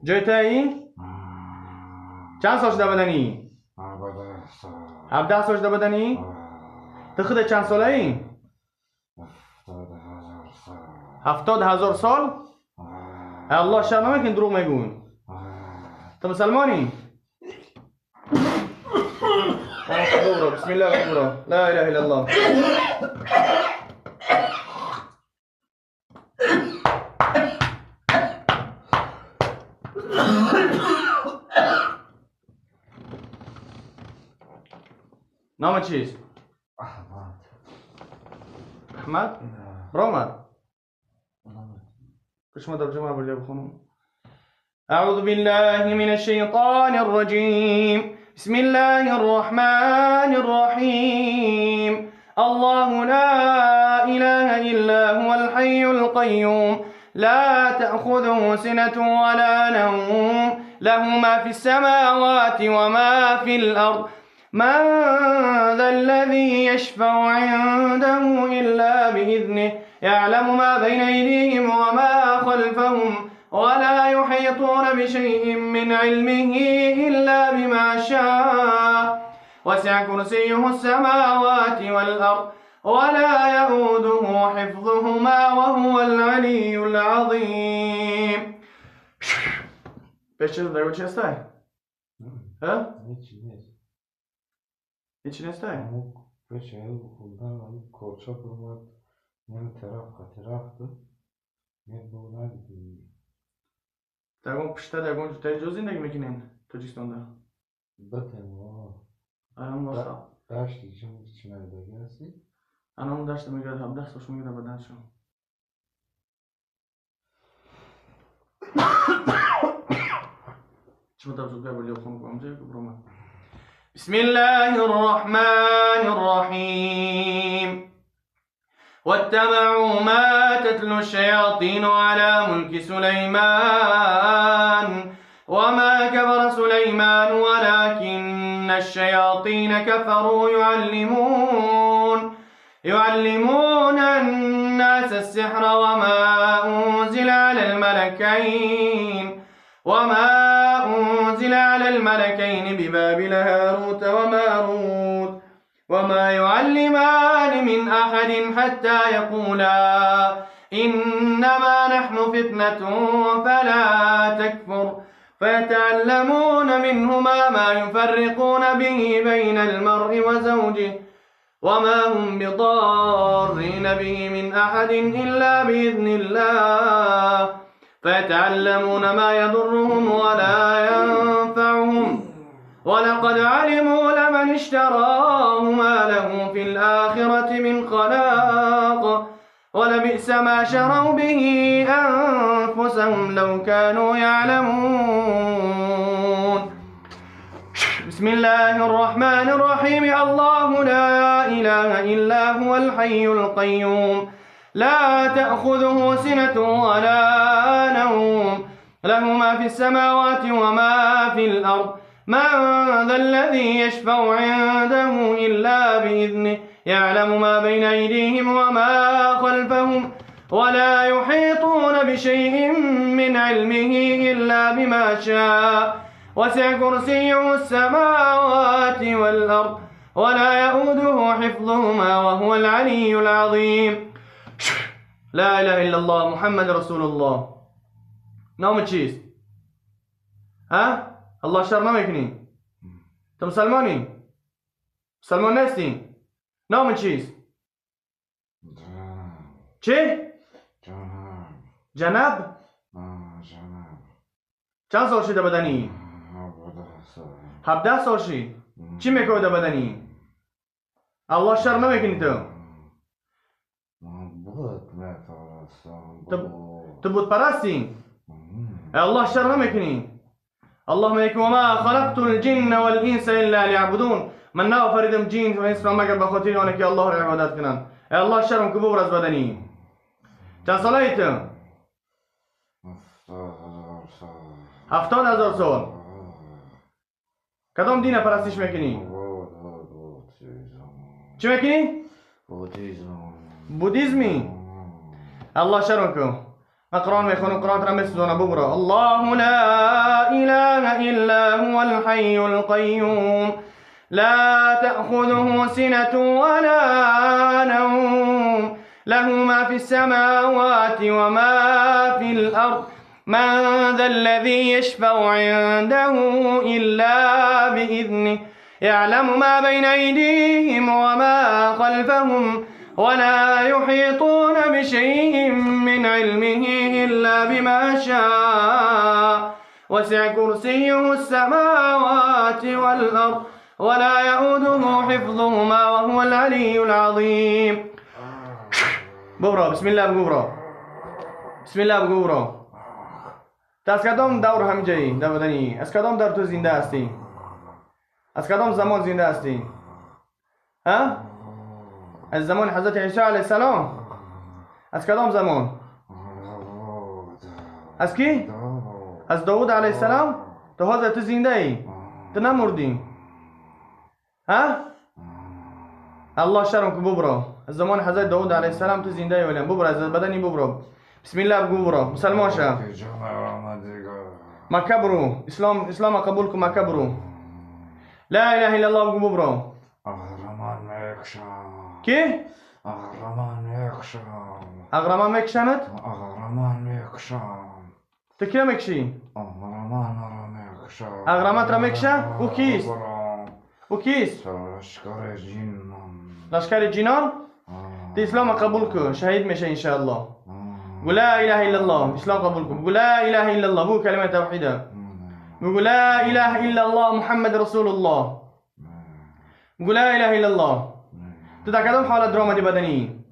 جای تایی؟ چند سال شده بدنی؟ 17 سال شده بدنی؟ تو خود چند ساله ای؟ 70,000 سال؟ الله شرم نمیکنی دروغ میگون. تو مسلمانی؟ بسم الله الرحمن الرحیم. لا اله الا الله. نام چیست؟ احمد. احمد؟ برآمد. شما ترجمه بردی بخونم. اعوذ بالله من الشیطان الرجیم. بسم الله الرحمن الرحیم. الله لا اله الا هو الحي القيوم لا تأخذه سنة ولا نوم له ما في السماوات وما في الأرض من ذا الذي يشفع عنده إلا بإذنه يعلم ما بين أيديهم وما خلفهم ولا يحيطون بشيء من علمه إلا بما شاء وسع كرسيه السماوات والأرض ولا يؤوده حفظهما وهو العلي العظيم. پیش چیز هستی؟ ها؟ هیچی نیست. هیچی نیست؟ پیش خوندن کورچا برمد نمی طرف خطی رفت نمی بودن. دگون پشته دگون جوتای جو زندگی میکنین تاجیکستان ده؟ بتیم آه. الان واسه دشتی چی نمیدگی هستی؟ الان دشت میگه 17 سالش میگه بدن شو. بسم الله الرحمن الرحيم. واتبعوا ما تتلو الشياطين على ملك سليمان وما كفر سليمان ولكن الشياطين كفروا يعلمون الناس السحر وما أنزل على الملكين ببابل هاروت وماروت وما يعلمان من أحد حتى يقولا إنما نحن فتنة فلا تكفر فيتعلمون منهما ما يفرقون به بين المرء وزوجه وما هم بضارين به من أحد إلا بإذن الله فيتعلمون ما يضرهم ولا ينفعهم ولقد علموا لمن اشتراه ما له في الآخرة من خلاق ولبئس ما شروا به أنفسهم لو كانوا يعلمون. بسم الله الرحمن الرحيم. الله لا إله إلا هو الحي القيوم لا تأخذه سنة ولا نوم له ما في السماوات وما في الأرض من ذا الذي يشفع عنده إلا بإذنه يعلم ما بين أيديهم وما خلفهم ولا يحيطون بشيء من علمه إلا بما شاء وسع كرسيه السماوات والأرض ولا يؤوده حفظهما وهو العلي العظيم. لا إله إلا الله محمد رسول الله. نام چیست؟ ها؟ الله شر نمیکنی؟ تو مسلمانی؟ مسلمان نیستی؟ نام چیست؟ چی؟ جنب؟ چند سال شده بدنی؟ 17 سال شی. چی میکنی در بدنی؟ الله شر نمیکنی تو؟ تو بت پرستی؟ الله شر نمیکنی؟ الله میگه وما خلقت الجن والانس الا ليعبدون. من نافریدم جن و انس را مگر به خاطر آنکه الله را عبادت کنند. الله شرم که ببر از بدنی. چند ساله ای تو؟ 70,000 سال. کدام دین پرستش میکنی؟ چی میکنی؟ بودیزمی. الله شرم که. من قرآن میخونم، قرآن را میسوزانم، ببرو. الله لا اله الا هو الحي القيوم لا تأخذه سنة ولا نوم له ما في السماوات وما في الأرض من ذا الذي يشفع عنده إلا بإذنه يعلم ما بين أيديهم وما خلفهم ولا يحيطون بشيء من علمه إلا بما شاء وسع كرسيه السماوات والأرض ولا يؤوده حفظهما وهو العلي العظيم. ببرو، بسم الله ببرو، بسم الله ببرو. تو از کدام دور همینجایی در بدنی؟ از کدام دور تو زنده هستی؟ از کدام زمان زنده هستی؟ ها؟ از زمان حضرت عیسی علیه السلام؟ از کدام زمان؟ از کی؟ از داود علیه السلام؟ تو حاضر تو زنده ای، تو نمردی. ها؟ الله شرم که ببرو. از زمان حضرت داود علیه السلام تو زنده ای، ولیم ببرو از بدنی ببرو. بسم الله بگو برو، مسلمان شو. مکه برو، اسلام قبول کن، مکه برو. لا اله الا الله بگو ببرو. اغرمان میکشم. کی؟ اغرمان میکشم. اغرمان میکشند؟ اغرمان میکشم. تو کی میکشی؟ اغرمان را میکشم. اغرمت را میکشه؟ او کیست؟ او کیست؟ لشکر جنان. لشکر جنان؟ تو اسلام قبول کن، شهید میشه انشاءالله. بگو لا اله الا الله، اسلام قبول کن. بگو لا اله الا الله، بگو کلمه توحیده. بگو لا اله الا الله محمد رسول الله. بگو لا اله الا الله. تو در کدام حالت در آمدی بدنی؟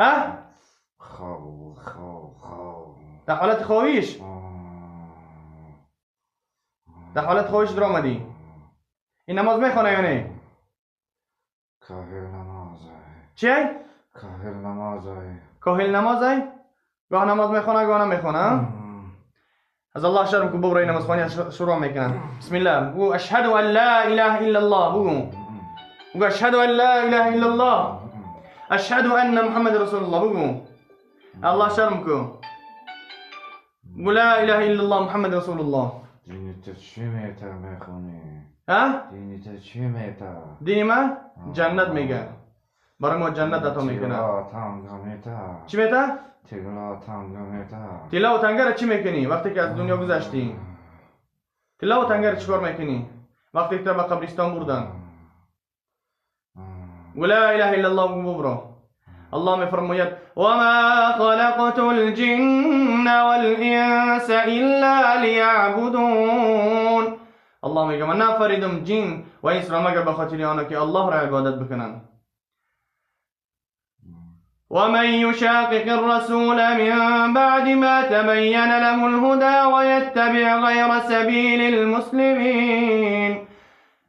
ها؟ خواب خواب خواب. در حالت خواهیش؟ در حالت خواهیش در آمدی. این نماز میخوانه یا نه؟ کاهل نمازه. چیه؟ کاهل نمازه. کاهل نمازه؟ گاه نماز میخوانه گاه نمیخوانه؟ از الله شرم که ببرای نماز خوانی شروع میکنن. بسم الله بگو اشهد ان لا اله الا الله. بگو بگو اشهد ان لا اله الا الله اشهد ان محمد رسول الله. بگو الله شرم که بگو لا اله الا الله محمد رسول الله. دینی تو چی میتر میخونی؟ ها؟ دینی تو چی میتر؟ دینی من جنت میگه، برای ما جنت عطا میکنه. تیلا تنگه میتر. چی میتر؟ تیلا تنگه میتر. تیلا و تنگه را چی میکنی وقتی که از دنیا گذشتی؟ تیلا و تنگه را چیکار میکنی وقتی که به قبرستان بردن؟ ولا اله الا الله ببرو. الله میفرماید وما خلقت الجن والانس الا لیعبدون. الله میگه من نافریدم جن و انس را مگر به خاطر آنها که الله را عبادت بکنن. ومن يشاقق الرسول من بعد ما تبين له الهدى ويتبع غير سبيل المسلمين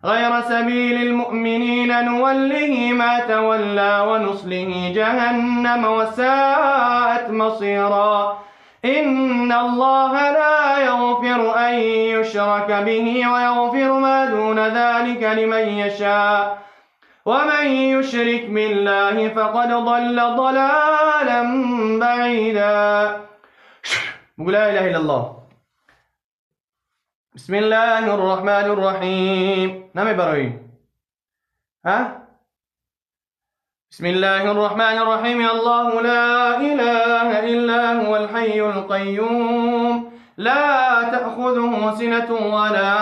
غير سبيل المؤمنين نوله ما تولى ونصله جهنم وساءت مصيرا. إن الله لا يغفر أن يشرك به ويغفر ما دون ذلك لمن يشاء ومن يشرك بالله فقد ضل ضلالا بعيدا. لا إله إلا الله. بسم الله الرحمن الرحيم. نمی برای ها؟ بسم الله الرحمن الرحيم. الله لا إله إلا هو الحي القيوم لا تأخذه سنة ولا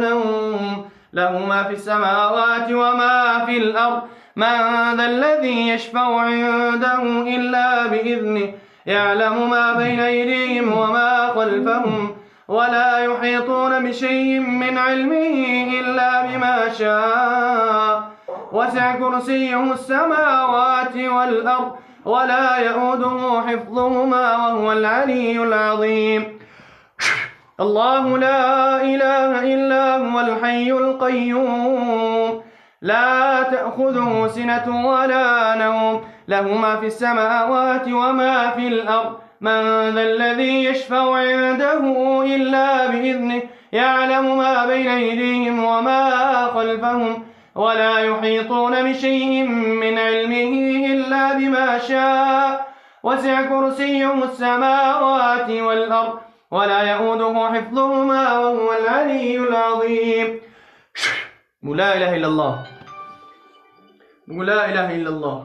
نوم له ما في السماوات وما في الأرض من ذا الذي يشفع عنده إلا بإذنه يعلم ما بين أيديهم وما خلفهم ولا يحيطون بشيء من علمه إلا بما شاء وسع كرسيه السماوات والأرض ولا يؤوده حفظهما وهو العلي العظيم. الله لا إله إلا هو الحي القيوم لا تأخذه سنة ولا نوم له ما في السماوات وما في الأرض من ذا الذي يشفع عنده إلا بإذنه يعلم ما بين أيديهم وما خلفهم ولا يحيطون بشيء من علمه إلا بما شاء وسع كرسيه السماوات والأرض ولا يؤوده حفظهما وهو العلي العظيم. لا إله إلا الله. لا إله إلا الله.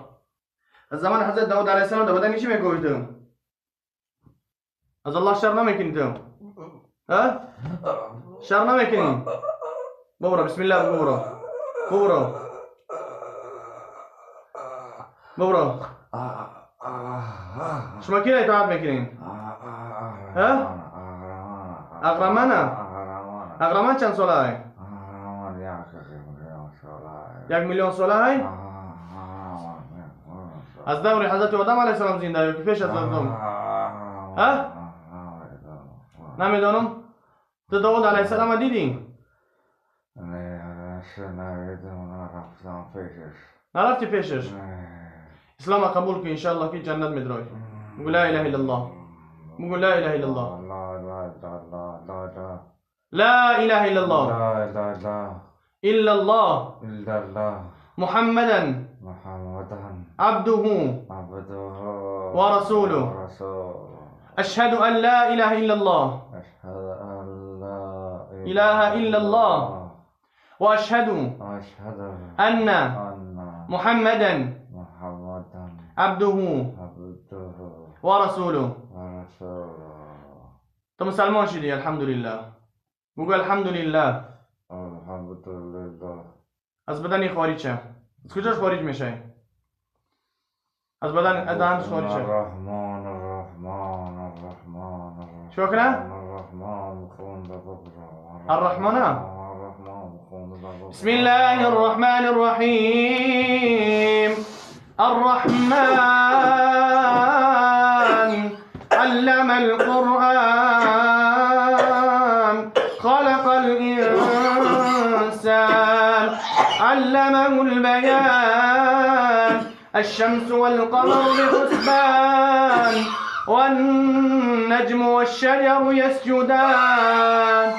از زمان حضرت داود علیه السلام در بدن چی میگویی تو؟ از الله شر نمیکنی تو؟ ها؟ شر نمیکنی؟ ببرو بسم الله ببرو ببرو ببرو. شما کی را اطاعت میکنین؟ ها؟ اغرمانه؟ اغرمان چند ساله ای؟ 1 میلیون ساله ای؟ از دور حضرت آدم علیه السلام زنده یا که پیش از آدم؟ ها؟ نمیدانم. تو داود علیه السلام دیدی؟ نه، نرفتم پیشش. نرفتی پیشش؟ اسلام قبول کن انشاءالله که جنت میدرای. بگو لا اله الا الله. بگو لا اله الا الله. لا لا لا لا لا لا اله الا الله. لا لا لا الا الله. الا الله. محمدا محمدا عبده عبده ورسوله. ورسوله. اشهد ان لا اله الا الله. اشهد ان لا اله الا الله. واشهد واشهد ان ان محمدا محمدا عبده عبده ورسوله. ورسوله. تو مسلمان شدی الحمدلله. بگو الحمدلله. الحمد لله. از بدن خارج شه. از کجاش خارج میشه؟ از بدن از دهنش خارج شه. الرحمن الرحمن الرحمن الرحمن. چیکار کنه؟ الرحمن خون بابا. الرحمن؟ الرحمن خون بابا. بسم الله الرحمن الرحیم. الرحمن علم القرآن خلق الإنسان علمه البيان. الشمس والقمر بحسبان والنجم والشجر يسجدان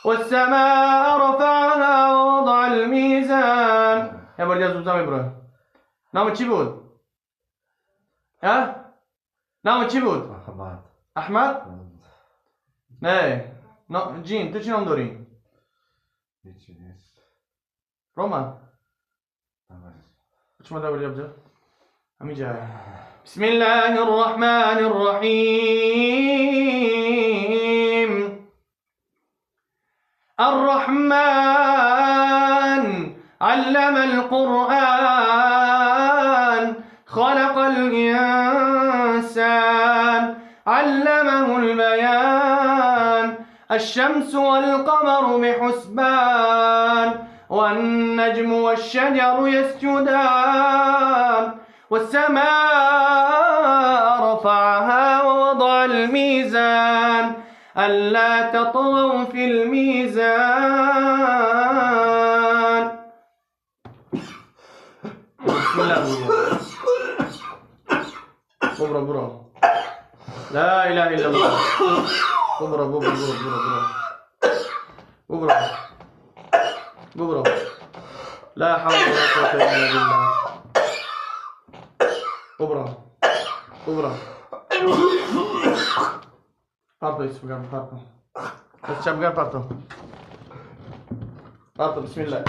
والسماء رفعها ووضع الميزان. یه بار دیگه زودتر میبره. نام چی بود؟ ها؟ نام چی بود؟ احمد. احمد؟ نه. جین تو چی نام داری؟ هیچی نیست. روما. شما دور بجا. همینجا. بسم الله الرحمن الرحیم. الرحمن علم القرآن خلق الإنسان علمه البيان. الشمس والقمر بحسبان والنجم والشجر يسجدان والسماء رفعها ووضع الميزان ألا تطغوا في الميزان. بسم الله. برو برو. لا اله الا الله. برو برو برو برو برو برو برو. لا حول ولا قوة الا بالله. برو برو. پارتو اسمگار پارتو. بس چپگار پارتو. پارتو بسم الله.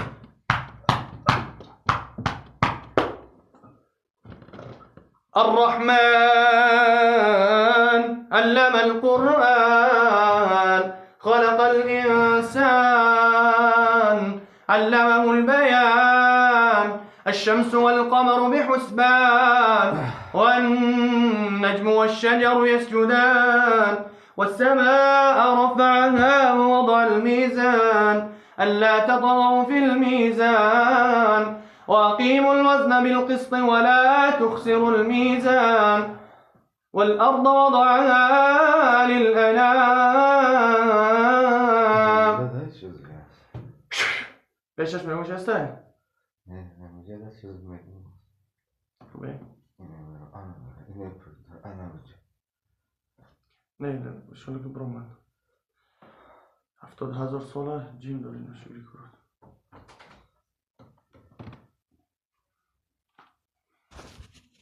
الرحمن علم القرآن خلق الإنسان علمه البيان. الشمس والقمر بحسبان والنجم والشجر يسجدان والسماء رفعها ووضع الميزان ألا تطغوا في الميزان وأقيموا الوزن بالقسط ولا تخسروا الميزان والأرض وضعها للأنام. پیشش میگوش هسته؟ نه نمیگه چیز میگم. خوبه؟ نه نه شو که برو من 70,000 ساله جین داریم شکری کرد.